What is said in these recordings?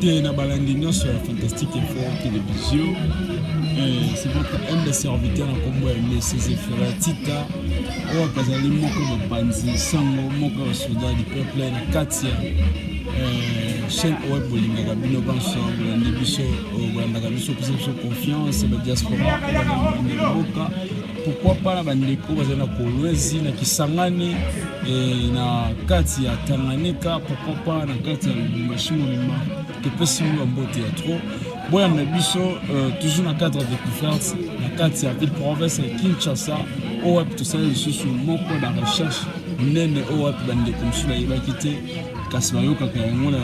Mbote na balandi nyonso ya Fantastique Info Télévision. Eh, c'est votre humble serviteur na nkombo ya Monsieur Zephyrin Tita oyo azali moko bapanzi sango moko ya basoda du peuple na kati ya eh, chaîne oyo bolingaka bino banso bolandi biso bolandaka biso opesa biso confiance ba diaspora mboka pourquoi pas na bandeko bazali na Kolwezi na Kisangani e, na kati ya Tanganyika pourquoi pas na kati ya Lubumbashi mobimba topesi bino bambote ya trop bolanda biso euh, toujours na cadre ya découverte na kati ya ville province ya Kinshasa oyo wapi tosali lisusu moko na recherche monene oyo wapi bandeko mosusu bayebaki te kasi bayokaka yango na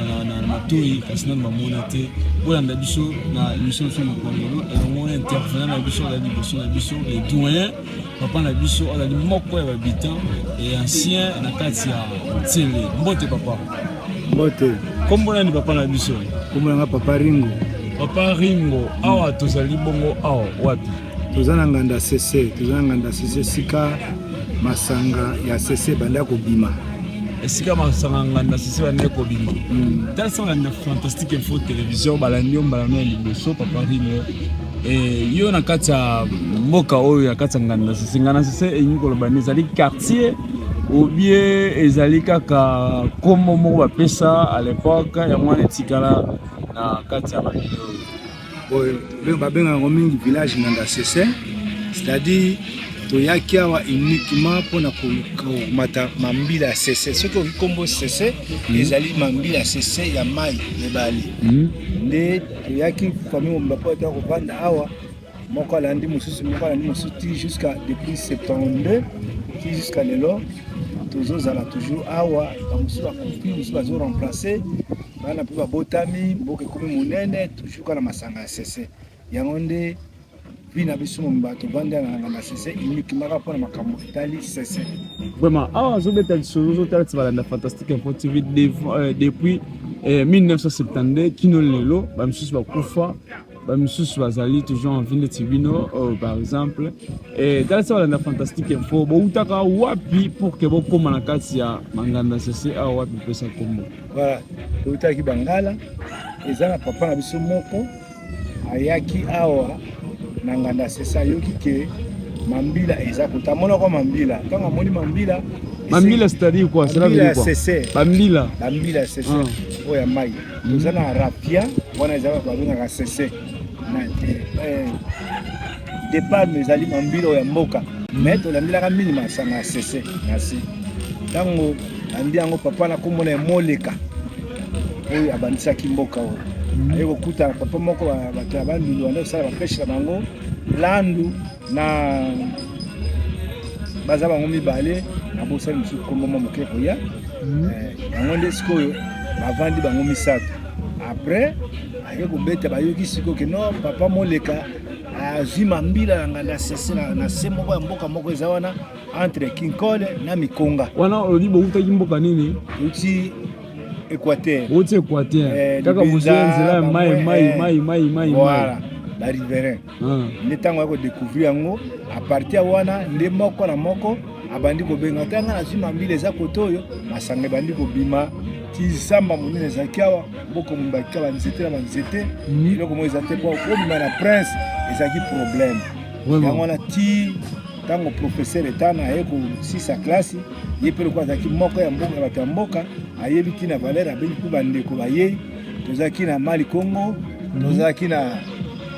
matoi kasi nano bamona te bolanda biso na émission biso mokolo lelo elongo na intervenant na biso azali liboso na biso le doyen papa na biso azali moko ya bahabitant et ancien na kati ya Nsele. Mbote papa. Mbote. Kombo nani papa na biso? Kombo nanga papa Ringo. Papa Ringo, awa tozali bongo awa wapi? Toza na nganda sese, toza na nganda sese esika masanga ya sese ebanda kobima. Esika masanga nganda sese ebanda kobima. Talisa balanda Fantastique Info Télévision, balandi yo mbala ya liboso papa Ringo. Eh, yo na kati ya mboka oyo ya kati ya nganda sese, nganda sese elingi koloba nini? Ezali quartier ou bien ezali kaka kombo moko bapesa à l'époque yango wana etikala na kati ya mabele oyo? Oyo babengaka yango mingi village nganda sese, c'est-à-dire toyaki awa uniquement mpona komata mambila ya sese. Soki oki kombo sese, ezali mambila ya sese ya mai ebale. Nde toyaki famille mobimba mpo ata kovanda awa, moko alandi mosusu, moko alandi mosusu, ti jusqu'à depuis 72 ti jusqu'à lelo tozozala toujours awa. Bamosusu bakufi, mosusu bazo remplace, bana mpe babotami, mboka ekomi monene, toujours kaka na masanga ya sese. Yango nde vie na biso mobimba, tovandi na nganda sese uniquement kaka mpona makambo etali sese. Vraiment, awa azobeta lisolo, ozotala ti balanda Fantastique Info TV depuis 1972 kino lelo, bamisusu bakufa, bamisusu bazali toujours en vie neti bino par exemple. Tala ti balanda Fantastique Info, boutaka wapi pour que bokóma na kati ya manganda sese awa wapi pesa kombo? Voilà, toutaki bangala. Eza na papa na biso moko ayaki awa na nganda sese, ayoki ke mambila eza kota, amonaka mambila. Ntango amoni mambila... Mambila, c'est-à-dire quoi? Cela veut dire quoi? Sese. Bambila. Bambila sese oyo ya mai. Toza na rapia wana, eza babengaka sese na de palme, ezali mambila oyo ya mboka, mais tolandelaka mingi masanga ya sese na se. Ntango andi yango, papa na komona ya Moleka oyo abandisaki mboka oyo, aye kokuta papa moko, bato ya Bandundu banda kosala bapeshe na bango landu na baza bango mibale, nabosani mosusu kombo mwa moke koya yango. Nde sikoyo bavandi bango misato. Après aye kobeta, bayoki sikoyo ke no papa Moleka azwi mambila na nganda sese na se moko ya mboka moko eza wana entre Kinkole na Mikonga. Wana olobi boutaki mboka nini? Euti Équateur. Outi Équateur, kaka bozwi nzela ya mai mai mai mai mai. Voilà, bariverain. Nde ntango ya kodécouvrir yango, à partir wana nde moko na moko abandi kobenga te: "Nga nazwi mambila, eza kote oyo." Masanga ebandi kobima ti zamba monene ezalaki awa, mboka mobakika banzete na banzete, eloko moko eza te. Po obima na prince ezalaki problème. Yango wana ti ntango professeur Etana aye kosisa klasi, ye mpe lokola azalaki moko ya mboka, bato ya mboka, ayebi ntina valeur, abengi mpe bandeko bayei. Tozalaki na Mali Congo, tozalaki na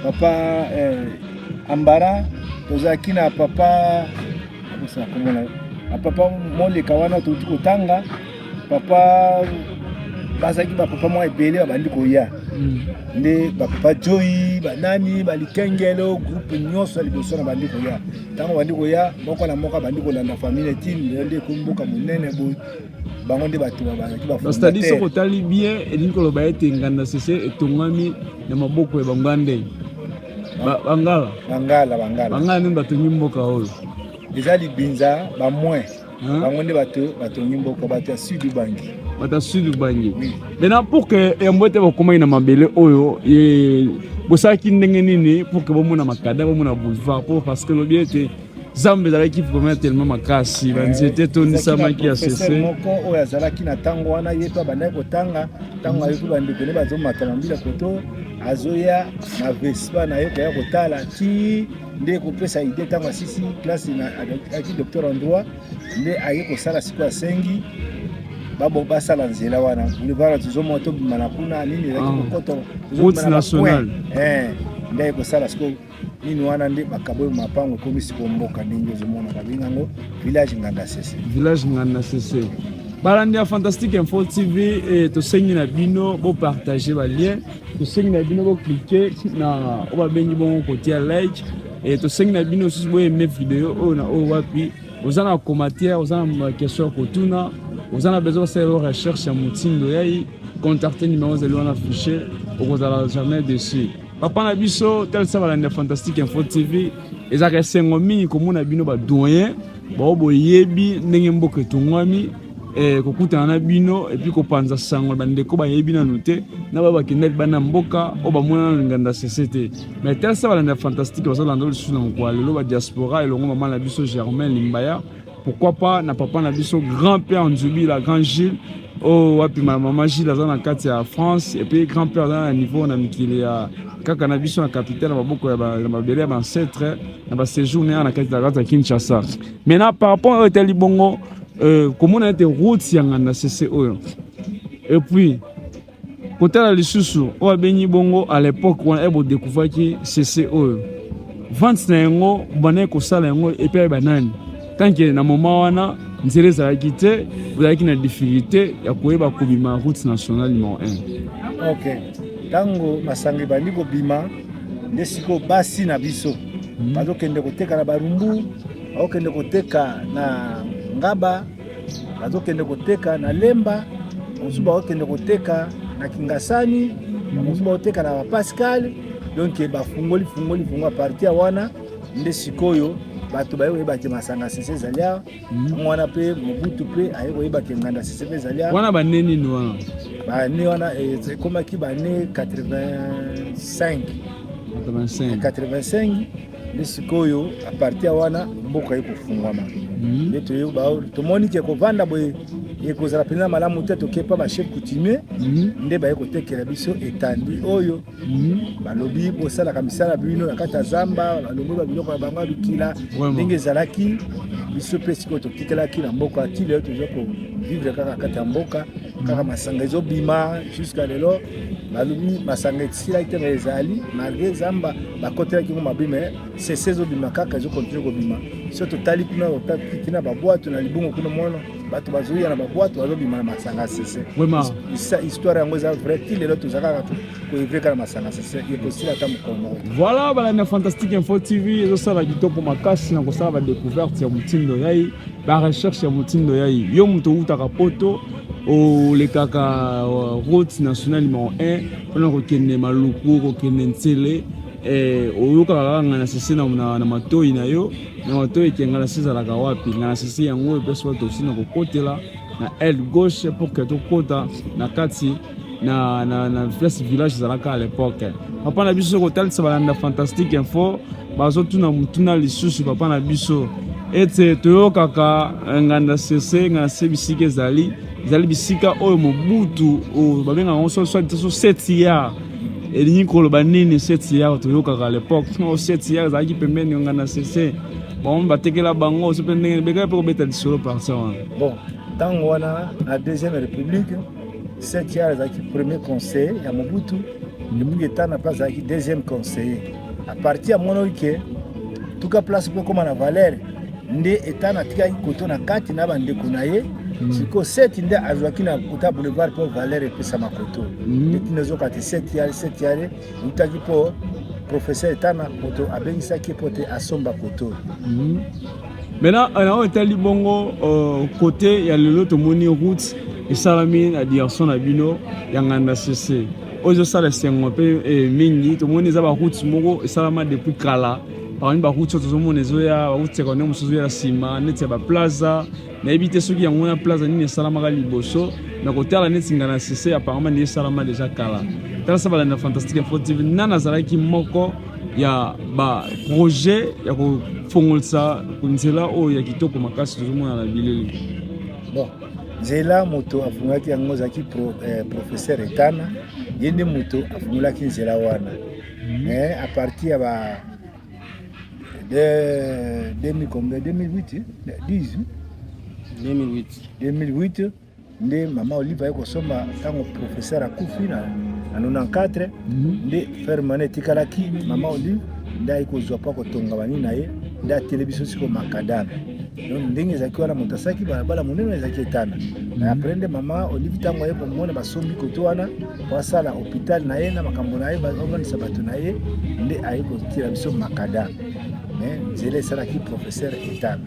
papa Ambara, tozalaki na papa abosana komona papa Moleka wana touti kotanga papa. Bazalaki bapapa mwa ebele babandi koya, nde bapapa Joi, banani, balikengelo, groupe nyonso ya liboso na bandi koya. Ntango bandi koya, moko na moko abandi kolanda famille etini. Lelo nde ekomi mboka monene boye, bango nde bato bazalaki. C'est-à-dire soki otali bien, elingi koloba ete nganda sese etongami na maboko ya bangande, bangala. Bangala, bangala. Bangala nde batongi mboka oyo. Eza libinza bamoin, bango nde bato batongi mboka, bato ya Sud Ubangi. Bato ya Sud Ubangi. Maintenant, pour que yango ete bakomaki na mabele oyo, bosalaki ndenge nini pour que bomona makada, bomona boulevard? Po parce que lobi ete Zamba ezalaki vraiment tellement makasi, banzete etondisamaki ya sese. Moko oyo azalaki na ntango wana, ye mpe abandaki kotanga ntango ayoki bandeko nde bazomata mambila koto, azoya na Vespa na ye koya kotala ti nde kopesa idée. Ntango asisi classe, aki docteur en droit, nde aye kosala sikoyo, asengi babo basala nzela wana, boulevard tozomona, tobima na kuna nini ezalaki kokoto. Route nationale. Nde aye kosala sikoyo nini wana, nde bakaboyi mapango, ekomi sikoyo mboka ndenge ozomona, babenga yango village Nganda Sese. Village Nganda Sese. Balandi ya Fantastique Info TV, tosengi na bino bopartage balien, tosengi na bino boclique na oyo babengi bongo kotia like, tosengi na bino lisusu boaime video oyo. Na oyo wapi oza na commentaire, oza na question ya kotuna, oza na besoin basala yo recherche ya motindo yai, contacte numéro ezali wana affiché, okozala jamais dessus. Papa na biso, talisa balandi ya Fantastique Info TV. Ezalaka esengo mingi komona bino badoyen bao boyebi ndenge mboka etongwami, kokutana na bino et puis kopanza sango bandeko bayebi nanu te na bayo bakenda libanda mboka, oyo bamona nanu Nganda Sese te. Mais talisa balandi ya Fantastique bazolanda lisusu na mokolo ya lelo, badiaspora elongo mama na biso Germain Limbaya, pourquoi pas na papa na biso grand père Nzubila, grand Gilles, oyo wapi mama Gilles aza na kati ya France et puis grand père aza na niveau na mikili ya kaka na biso na capitale, na maboko ya mabele ya baancêtre, na baséjour ne na kati ya Kinshasa. Maintenant, par rapport oyo etali bongo komona ete route ya Nganda Sese oyo, et puis kotala lisusu oyo abengi bongo à l'époque wana e bodécouvraki sese oyo, vente na yango bandaki kosala yango epai banani, tant que na moment wana nzela ezalaki te, bozalaki na difficulté ya koyeba kobima route nationale numéro 1? Ok, ntango masanga ebandi kobima, nde sikoyo basi na biso bazokende koteka na Barumbu, bazokende koteka na Ngaba, bazokende koteka na Lemba, mosusu bazokende koteka na Kingasani, mosusu bazoteka na Bapascal. Donc bafungoli fungoli fungo. À partir ya wana nde sikoyo bato baye koyeba ke masanga sese ezali awa. Yango wana mpe Mobutu mpe aye koyeba ke Nganda Sese mpe ezali awa. Wana bane nini wana? Bane wana ekomaki bane 85. 85. 85 nde sikoyo à partir ya wana mboka ye kofungwama, nde tomoni ke kovanda boye ekozala mpenza malamu te. Tokepa bachef coutumier, nde baye kotekela biso etandi oyo. Balobi bosalaka misala bino na kati ya zamba, balongoli babiloko na bango ya bikila ndenge ezalaki. Biso mpe sikoyo totikelaki na mboka ti lelo, toza kovivre kaka kati ya mboka, kaka masanga ezobima jusqu'à lelo. Balobi masanga esilaki te, mais ezali malgré zamba bakotelaki yango mabe, mais sese ezobima kaka, ezocontinue kobima. So totali kuna, tina babwato na libongo kuna, mwana bato bazoya na babwato, bazobima na masanga sese. Histoire yango eza vrai, ti lelo toza kaka koœuvrer kaka na masanga sese, ekosila ata mokolo moko. Voilà, balandi na Fantastique Info TV, ezosala kitoko makasi na kosala badécouverte ya motindo yai, barecherche ya motindo yai. Yo moto outaka Poto, olekaka route nationale numéro 1 mpona kokende Maluku, kokende Ntsele, oyokaka kaka Nganda Sese na matoi na yo, na matoi eke Nganda Sese ezalaka wapi. Nganda Sese yango epesi bato osi na kokotela na aile gauche pour que tokota na kati na place village ezalaka à l'époque. Papa na biso, kotalisa balanda Fantastique Info, bazotuna motuna lisusu, papa na biso, ete toyokaka Nganda Sese, Nganda Sese bisika ezali, ezali bisika oyo Mobutu babengaka yango so 7 yard. Elingi koloba nini 7 yard? Toyokaka à l'époque 7 yard ezalaki pembeni ya Nganda Sese, bango batekela bango so mpe ndenge bekaka mpe kobeta lisolo partir wana. Bon, ntango wana na deuxième république, 7 yard ezalaki premier conseiller ya Mobutu. Mobutu etana mpe azalaki deuxième conseiller. À partir ya mwana oyo ke tuka place mpo ekóma na valeur, nde etana atikaki koto na kati na bandeko na ye. Sikoyo 7 nde azwaki na kota boulevard mpo valeur epesama koto. Nde tina ezoka te 7 yard, 7 yard eutaki mpo professeur etana moto abengisaki mpo te asomba koto. Maintenant, na oyo etali bongo côté ya lelo, tomoni route esalami na direction na bino ya Nganda Sese, oyo ezosala esengo mpe mingi. Tomoni eza baroute moko esalama depuis kala. Parmi baroute oyo tozomona ezoya, baroute secondaire mosusu ezoya nsima, neti ya baplaza, nayebi te soki yango na plaza nini esalamaka liboso na kotala neti Nganda Sese, apparemment nde esalama déjà kala. Talasa balanda Fantastique Info TV, nani azalaki moko Ya ba projet ya kofongolisa nzela oyo ya kitoko makasi tozomona na bilili. Bon, nzela moto afungolaki yango ezalaki professeur Etana, ye nde moto afungolaki nzela wana. Mais à partir ya ba de 2000 combien, 2008, 10, 2008. 2008 nde mama Olive aye kosomba. Ntango professeur akufi na 94, nde ferme wana etikalaki. Mama Olive nde aye kozwa mpo kotonga banini na ye, nde atele biso siko macadam. Donc ndenge ezalaki wana, moto asalaki balabala monene ezalaki Etana. Mais après nde mama Olive, ntango aye komona basombi koto wana po asala hôpital na ye na makambo na ye, bavanisa bato na ye, nde aye kotiela biso macadam. Mais nzela esalaki professeur Etana.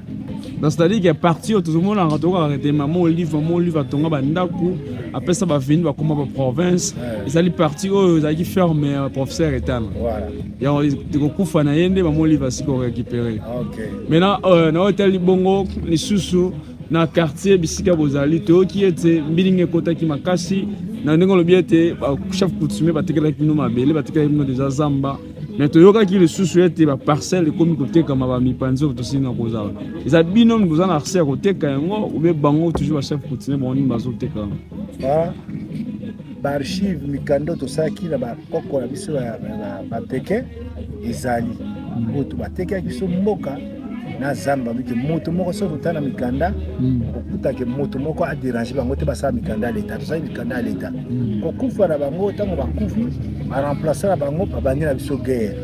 Donc c'est-à-dire que partie oyo tozomonaka, tokokaka ete mama Olive, mama Olive atonga bandako, apesa baveni, bakoma baprovince. Ezali partie oyo ezalaki ferme ya professeur Etana. Voilà. Yango ekokufa na ye nde mama Olive asiki korécupérer. Ok. Maintenant, na oyo etali bongo lisusu na quartier bisika bozali, toyoki ete mbilinga ekotaki makasi na ndenge olobi ete chef coutumier batekelaki bino mabele, batekelaki bino deja zamba. Mais toyokaki lisusu ete baparcelle ekomi kotekama, bamipanzi oyo tosili na kozala. Eza bino boza na accès ya koteka yango obe bango toujours bachef coutumier, bango nini bazoteka yango? Baarchive, mikanda tosalaki na bakoko na biso bateke ezali oyo batekaki biso mboka na zamba bike. Moto moko, soki totala na mikanda, okutake moto moko adéranger bango te. Basala mikanda ya leta, tosali mikanda ya leta. Kokufa na bango, ntango bakufi, baremplacer na bango babandi na biso guerre.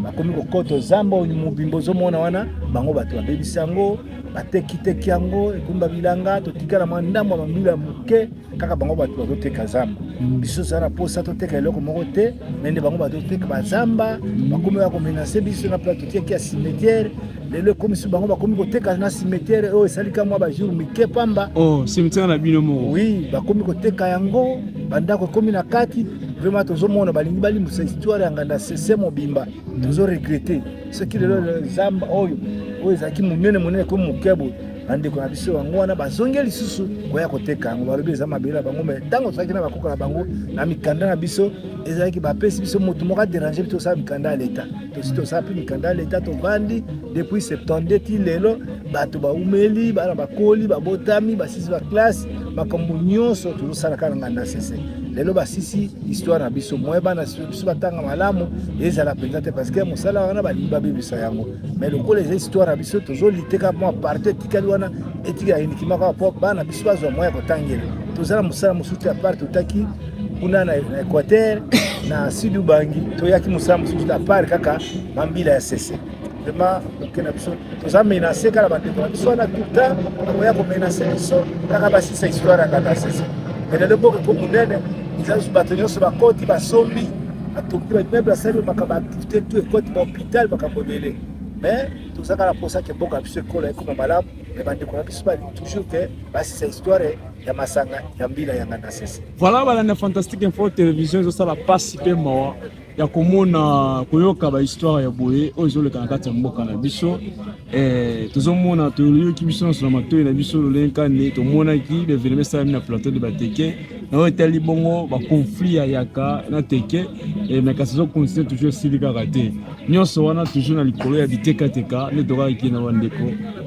Bakomi kokota zamba oyo mobimba ozomona wana. Bango bato babebisi yango, batekiteki yango, ekomi babilanga. Totikala mwa ndambo ya bambila ya moke kaka. Bango bato bazoteka zamba. Biso toza na posa toteka eloko moko te, me nde bango bazoteka bazamba. Bakomi kaka komenacer biso na place totiaki ya cimetière. Lelo ekomi so bango bakomi koteka na cimetière oyo esalika mwa bajour mike pamba. Oh, cimetière na bino moko? Oui, bakomi koteka yango, bandako ekomi na kati. Vraiment tozomona balingi balimbisa histoire ya Nganda Sese mobimba. Tozoregretter soki lelo zamba oyo ezalaki monene monene ekomi moke boye. Bandeko na biso yango wana bazongi lisusu koya koteka yango, balobi eza mabele na bango. Mais ntango tozalaki na bakoko na bango na mikanda na biso, ezalaki bapesi biso, motu moko adéranger biso. Tosala mikanda ya leta, tosi tosala mpe mikanda ya leta. Tovandi depuis 72 ti lelo, bato baumeli, bana bakoli, babotami, basisi baclasse, makambo nyonso tozosala kaka na Nganda Sese. Lelo basisi histoire na biso, moye bana biso batanga malamu ezala mpenza te, parce que mosala wana balingi babebisa yango. Mais lokola eza histoire na biso, tozoliteka mwa partie etikali wana, etikala uniquement kaka mpo bana biso bazwa moya kotangela. Tozala mosala mosusu te à part totaki kuna na Équateur, na Sud Ubangi. Toyaki mosala mosusu te à part kaka mambila ya Sese. Vraiment moke na biso toza menacé kaka. Bandeko na biso wana tout temps bakoya komenacer biso kaka basisa histoire ya Nganda Sese. Mais lelo mboka eko monene, eza bato nyonso bakoti, basombi, batongi baimmeuble, asali makambo, activité tout ekoti, bahôpital, makambo ebele. Mais toza kaka na mposa ke mboka na biso ekola, ekoma malamu. Mais bandeko na biso balingi toujours ke basisa histoire ya masanga ya mbila ya Nganda Sese. Voilà, balanda Fantastique Info Télévision, ezosala pasi mpe mawa ya komona, koyoka bahistoire ya boye oyo ezoleka na kati ya mboka na biso. Tozomona, toyoki biso nyonso na matoi na biso lolenge kani tomonaki baévénement esalami na plateau de Bateke na oyo etali bongo baconflit ya Yaka na Teke. Mais kasi ezocontinuer toujours, esili kaka te. Nyonso wana toujours na likolo ya bitekateka nde tokakaki na bandeko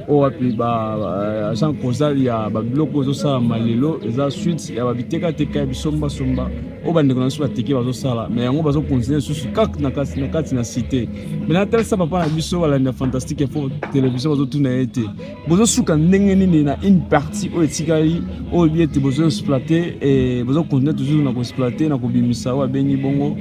oyo wapi baagent causal ya babiloko ezosalama lelo. Eza suite ya babitekateka ya bisombasomba oyo bandeko na biso Bateke bazosala, mais yango bazocontinuer lisusu kaka na kati na cité. Mais natalisa papa na biso, balandi ya Fantastique Info Télévision bazotuna ye te: bozosuka ndenge nini na une partie oyo etikali, oyo bi ete bozoexploiter, bozocontinuer toujours na koexploiter, na kobimisa oyo abengi bongo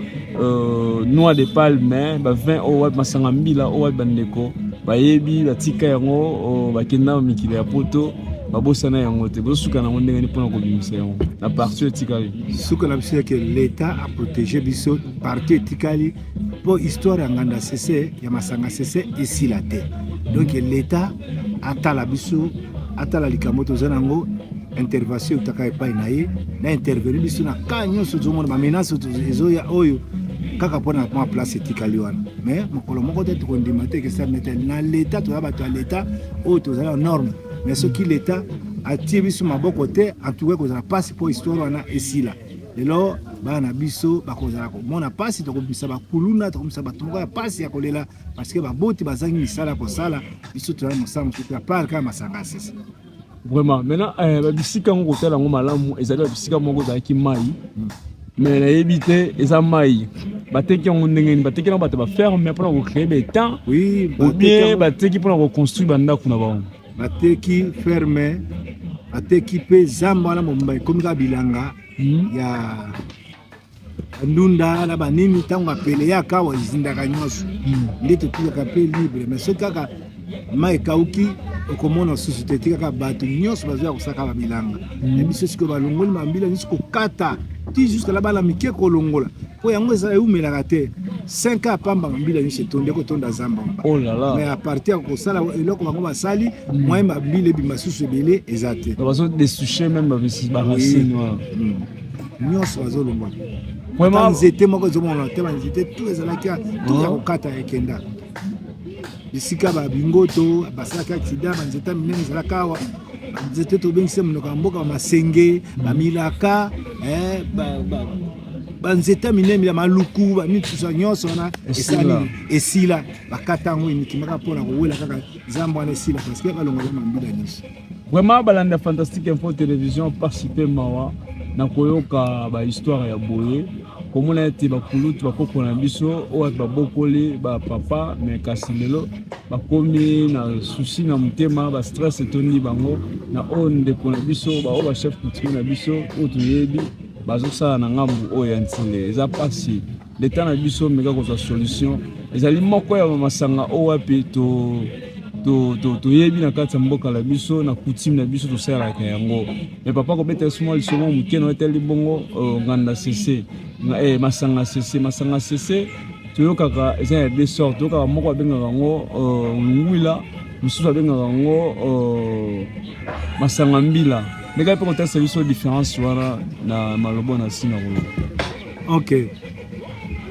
noix de palme, bavin oyo wapi, masanga mbila oyo wapi bandeko bayebi, batika yango, bakenda mikili ya Poto, babosana yango te? Bozosuka nango ndenge nini mpona kobimisa yango na partie oyo etikali? Suka na biso yake leta aprotéger biso partie etikali, mpo histoire ya Nganda Sese, ya masanga Sese esila te. Donc leta atala biso, atala likambo toza nango. Intervention eutaka epai na ye na intervenir biso na ka nyonso. Tozomona bamenace ezoya oyo kaka mpona mwa place etikali wana. Mais mokolo moko te tokondima te kesa mete na leta. Toza bato ya leta oyo tozali na norme, mais soki leta atie biso maboko te, en tout cas kozala mpasi mpo histoire wana esila lelo. Bana na biso bakozala komona mpasi, tokobimisa bakuluna, tokobimisa bato moko ya mpasi ya kolela, parce que baboti bazangi misala ya kosala. Biso tozali mosala mosusu ya part kaka masanga ya sese. Vraiment, maintenant babisika yango kotala yango malamu, ezali babisika moko ezalaki mai, mais nayebi te eza mai bateki yango ndenge nini. Bateki yango bato baferme mpona kocréer baétang ou bien bateki mpona koconstruire bandako na bango? Bateki ferme, bateki mpe zamba wana mobimba, ekomi kaka bilanga ya bandunda na banini. Ntango apele yaka awa, ezindaka nyonso, nde totikaka mpe libre. Mais soki kaka mai ekauki, okomona susu te, etikaka bato nyonso bazoya kosaka babilanga na biso. Sikoyo balongoli mambila nyonso, kokata ti jusque la bana mike kolongola, mpo yango eza eumelaka te. 5 ans pamba, mambila nyonso etondi, ekotonda zamba. Oh là là. Mais à partir ya kosala eloko bango basali, moyen mambila ebima susu ebele eza te. Bazo dessoucher même baracine wana. Nyonso bazolongola. Vraiment. Nzete moko ezomona te, banzete tout ezalaki tout ya kokata ekenda. Bisika babingoto basalaki accident, banzete ya minene ezalaka awa, banzete tobengisi monoko ya mboka bamasenge, bamilaka, banzete ya minene ya maluku, bamitusa nyonso wana esali esila, bakata yango enikimaka mpona kowela kaka zamba wana esila, parce que balongola mambila nyonso. Vraiment, balanda Fantastique Info Télévision, participe mawa na koyoka bahistoire ya boye, komona ete bakulutu, bakoko na biso oyo babokoli bapapa, mais kasi lelo bakomi na souci na motema, bastress etondi bango na oyo ndeko na biso, baoyo bachef coutumier na biso oyo toyebi bazosala na ngambu oyo ya Ntile. Eza mpasi. Leta na biso, meka kozwa solution. Ezali moko ya masanga oyo wapi toyebi na kati ya mboka na biso, na coutume na biso tosalaka yango. Mais papa, kobeta biso mwa lisolo moke na etali bongo nganda sese, masanga sese. Masanga sese toyokaka eza ya deux sortes. Toyokaka moko babengaka yango ngwila, mosusu babengaka yango masanga mbila. Ndenge mpe kotalisa biso différence wana na maloba na ntina koloba. Ok,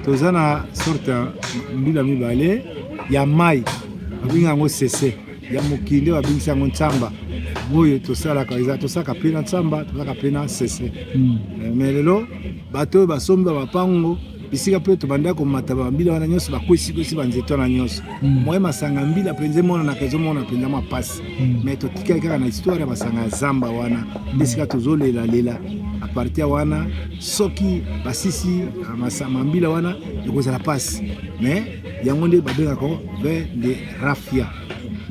toza na sorte ya mbila mibale. Ya mai babengi yango sese, ya mokili nde babengisi yango ntsamba. Oyo tosalaka eza, tosalaka mpe na ntsamba, tosalaka mpe na sese. Mais lelo bato oyo basombi bamapango, bisika mpe tobandaki komata bambila wana nyonso, bakwesikwesi banzete wana nyonso. Moye masanga mbila mpenza emonanaka, ezomona mpenza mwa pasi. Mais totikali kaka na histoire ya masanga ya zamba wana, nde esika tozolelalela. À partir wana, soki basisi mambila wana, ekozala pasi. Mais yango nde babengaka vin de raphia.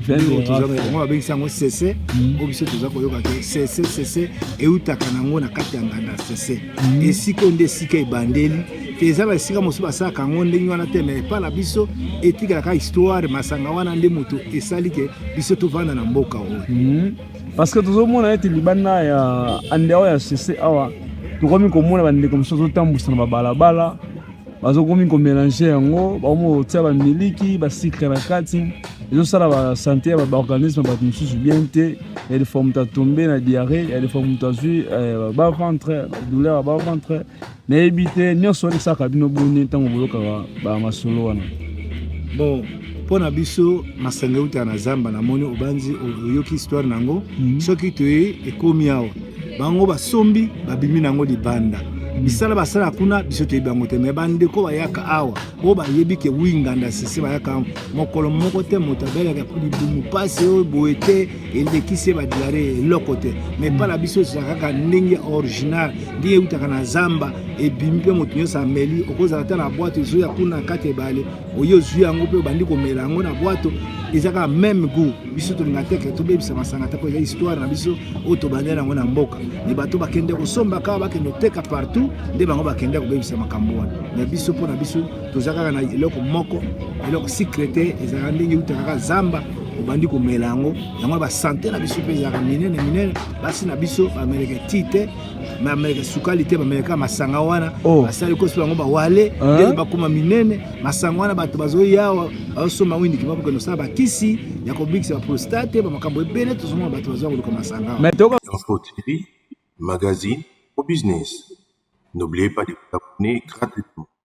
Yango babengisi yango sese. Oyo biso toza koyoka te, sese, sese eutaka nango na kati ya nganda sese. Esika oyo nde esika ebandeli te. Eza baesika mosusu basalaka yango ndenge wana te, mais epa na biso etikalaka histoire. Masanga wana nde moto esali ke biso tovanda na mboka oyo. Parce que tozomona ete libanda ya andeo ya sese awa, tokomi komona bandeko mosusu bazotambusa na babalabala, bazokomi komélanger yango, bakomi kotia bamiliki, basucre na kati. Ezosala basanté ya baorganisme ya bato mosusu bien te. Ya des fois moto atombe na diarrhée, ya des fois moto azwi bas-ventre, douleur ya bas-ventre. Nayebi te nyonso wana esalaka bino boni ntango boyokaka bamasolo wana? Bon, mpo na biso masanga eutaka na zamba. Namoni obanzi oyoki histoire nango. Soki toye, ekomi awa, bango basombi, babimi nango libanda. Misala basala kuna, biso toyebi yango te. Mais bandeko bayaka awa, oyo bayebi ke wi nganda sese, bayaka mokolo moko te moto abelaka libumu pasi oyo boye te, elekisi ye badiarrhée, eloko te. Mais epa na biso ezala kaka ndenge original, ndenge eutaka na zamba, ebimi mpe moto nyonso ameli. Okozala ata na bwato, ezoya kuna na kati ebale, oye ozwi yango mpe obandi komela yango na bwato, eza kaka même goût. Biso tolinga te ke tobebisa masanga te, po eza histoire na biso oyo tobandeli yango na mboka. Mais bato bakende kosomba kaka, bakende koteka partout, nde bango bakende kobebisa makambo wana. Mais biso, mpo na biso, toza kaka na eloko moko, eloko secret te. Ezalaka ndenge eutaka kaka zamba, obandi komela yango. Yango basanté na biso mpe ezalaka minene minene. Basi na biso bameleka ti te, bameleka sukali te, bameleka masanga wana. Basali kosi bango bawale nde bakoma minene. Masanga wana, bato bazoyawa, bazosomba yango indikima, bakende kosala bakisi ya kobikisa baprostate, bamakambo ebele. Tozomona bato bazoya koluka masanga wana. Info TV, magazine au business. N'oubliez pas de vous abonner gratuitement.